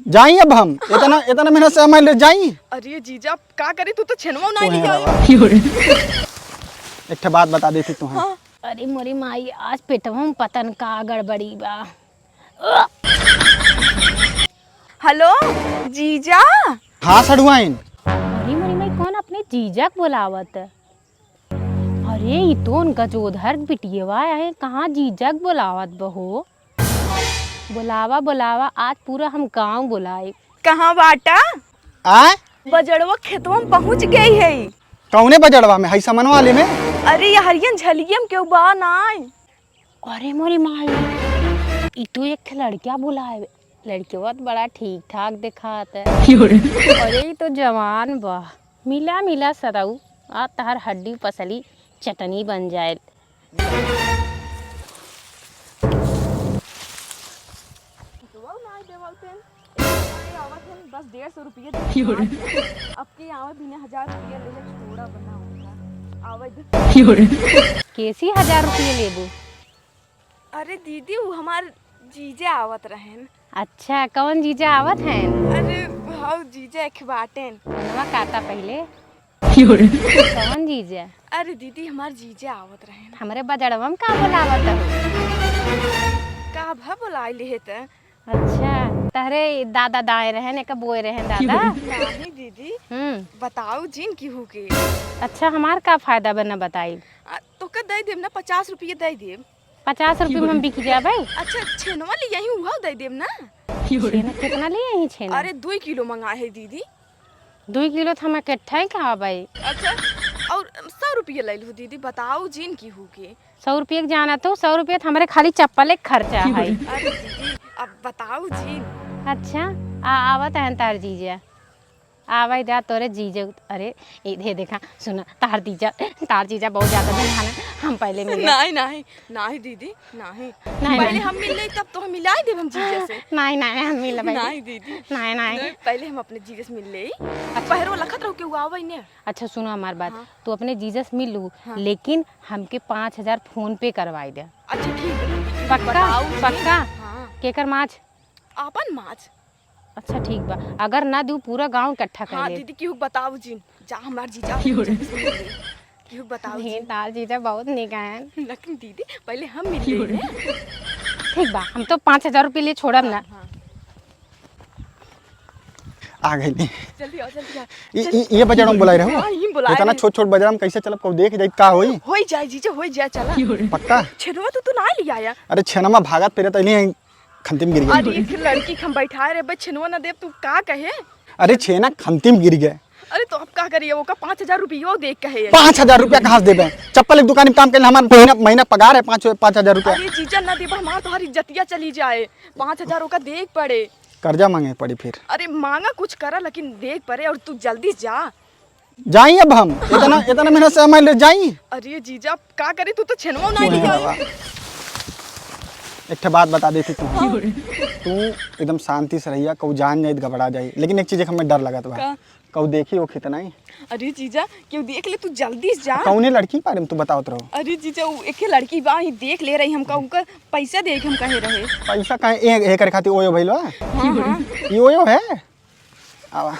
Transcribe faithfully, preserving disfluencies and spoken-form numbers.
जाई अब हम, इतना, इतना मेहनत से हमारे लिए जाई। अरे जीजा, का करी, तू तो छेनवा नहीं तोहे लिया। बाबा। एक ठे बात बता देती तुम्हें। हाँ। अरे मोरी माई, आज पेटवा में पता न का गड़बड़ी बा। हेलो जीजा। हाँ सड़ुआइन। अरे मोरी माई, कौन अपने जीजा के बोलावत? अरे, ई तो उनका जोधर के बिटियवा है, कहाँ जीजा के बोलावत बहो? बोलावा, बोलावा, आज पूरा हम गाँव बोलाए। कहाँ बाटा? आय? बजड़वा खेतवा में पहुँच गई है। कौने बजड़वा में? हई समनवा वाले में? अरे, ये हरियन झलियम केहू बा नाय। अरे मोरी माई, ई तो एक ठे लड़किया बोलाए। लड़किया तो बड़ा ठीक ठाक देखात है। अरे, ई तो जवान बा। मिला, मिला सरऊ, आ तहर हड्डी पसली चटनी बन जाए। देवल ना देवल तेन, एक बार आवत हन, बस डेढ़ सौ रुपये दे। अब के आवे बिना हजार रुपये ले ले, छोड़ा बना होता। आवे दे। केसी हजार रुपये लेबू? अरे दीदी, वो हमार जीजा आवत रहेन। अच्छा, कौन जीजा आवत हैं? अरे, हऊ जीजा एक बाटेन। मनवा काटा पहिले। कौन जीजा? अरे दीदी, हमार जीजा आवत रहेन। हमरे बजड़वा में का बोलावत हो? का भा बोलाई लिहे त? अच्छा, तहरे दादा दाए रहेन, एक बोए रहेन दादा। नहीं दीदी, हम्म। बताऊ जिन केहू के। अच्छा, हमार का फायदा बा न बताई? आ, तोका दे देब ना, पचास रुपये दे देब। पचास रुपये में हम बिक जाबे। अच्छा, छेनवा ले यहीं उहाव दे देब ना। छेना कितना ले यहीं छेना? अरे, दुई किलो मंगाए है दीदी। दुई किलो तो हम इकट्ठा ही खाबे। अच्छा, और सौ रुपये ले लू दीदी, बताऊ जिन केहू के। सौ रुपये के जाना तो, सौ रुपये तो हमारे खाली चप्पल एक खर्चा है। अरे दीदी, अब बताऊ जिन। अच्छा, आ, आवत हैं तार जीजा। आवे दा तोरे जीजे उत-, अरे, ए, हे देखा, सुना, तार जीजा, तार जीजा बहुत ज्यादा धनवान है, हम पहले मिले। नहीं, नहीं, नहीं दीदी, नहीं। नहीं, पहले नहीं। हम मिल ले, तब तो हम मिलाई देब हम जीजा से। नहीं, नहीं, हम मिल लेबै। नहीं दीदी। नहीं, नहीं। नहीं, पहले हम अपने जीजा से मिल ले। अच्छा। पहरो लखत रहो कि वो आवे ने। अच्छा, सुनो हमार बात, हाँ। तू अपने जीजा से मिल लू, हाँ। लेकिन हमके पाँच हजार PhonePe करवाई दे। अच्छा, ठीक है दीदी। पक्का? बताऊ जी। पक्का? हाँ। केकर माछ? आपन माछ। अच्छा, ठीक बा, अगर ना दू, पूरा गाँव इकट्ठा कर हाँ, ले। दीदी, केहू बताऊ जिन, जा हमार जीजा, केहू बताऊ नहीं, जिन। तार जीजा बहुत निक हैं। लेकिन दीदी, पहले हम मिल ले। ठीक बा, हम तो पाँच हजार रुपये लिए छोड़ब ना। हाँ, हाँ। आ गई नी। जल्दी आओ, जल्दी आओ। ई, ई, ये बजड़वा में बोलाई रहो। हाँ, ई बोलाई इतना रहे। छोट छोट बजड़वा में कैसे चलब, कब देख जाई का होई? होई जाए जीजा, होई जाए, चला। पक्का? छेनवा तू, तू ना लिया आया। अरे छेनमा भागत फिरत अइली हैं, खंती में गिर गए। अरे, एक लड़की के हम बैठाए रहे, बे, छेनवा ना देब, तू का कहे? अरे, छेना खंती में गिर गए। अरे, तो अब का करिए, ओका पाँच हजार रुपयो दे कहे। पाँच हजार रुपया कहाँ से देबे? चप्पल एक दुकान में काम करले, हमार महीना, महीना पगार है पाँच, पाँच हजार रुपया। अरे, जीजा ना देबा, हमार तोहार इज्जतिया चली जाए। पाँच हजार ओका दे पड़े। कर्जा मांगे पड़ी फिर। अरे, मांगा कुछ करा, लेकिन दे पड़े, और तू जल्दी जा। जाई अब हम, इतना, इतना मेहनत से हमारे लिए जाई। अरे जीजा, का करी, तू तो छेनवा नहीं तू है लिया। बाबा। एक ठे बात बता देती तू। हाँ। तू एकदम शांति से रहिया, कहू जान जाई त घबरा जाई, लेकिन एक चीज के हमें डर लगत बा। का? कहू देखी हो कितना ही। अरे जीजा, केहू देख ले, तू जल्दी से जा। कौने लड़की के बारे में तू बतावत रहो? अरे जीजा, वो एक लड़की बा, ही देख ले रही हमका, उनका पैसा दे के हम कहे रहे। पैसा काहे? ए, एकर खातिर ओयो भइल बा? हाँ, हाँ। ये ओयो है? आवा।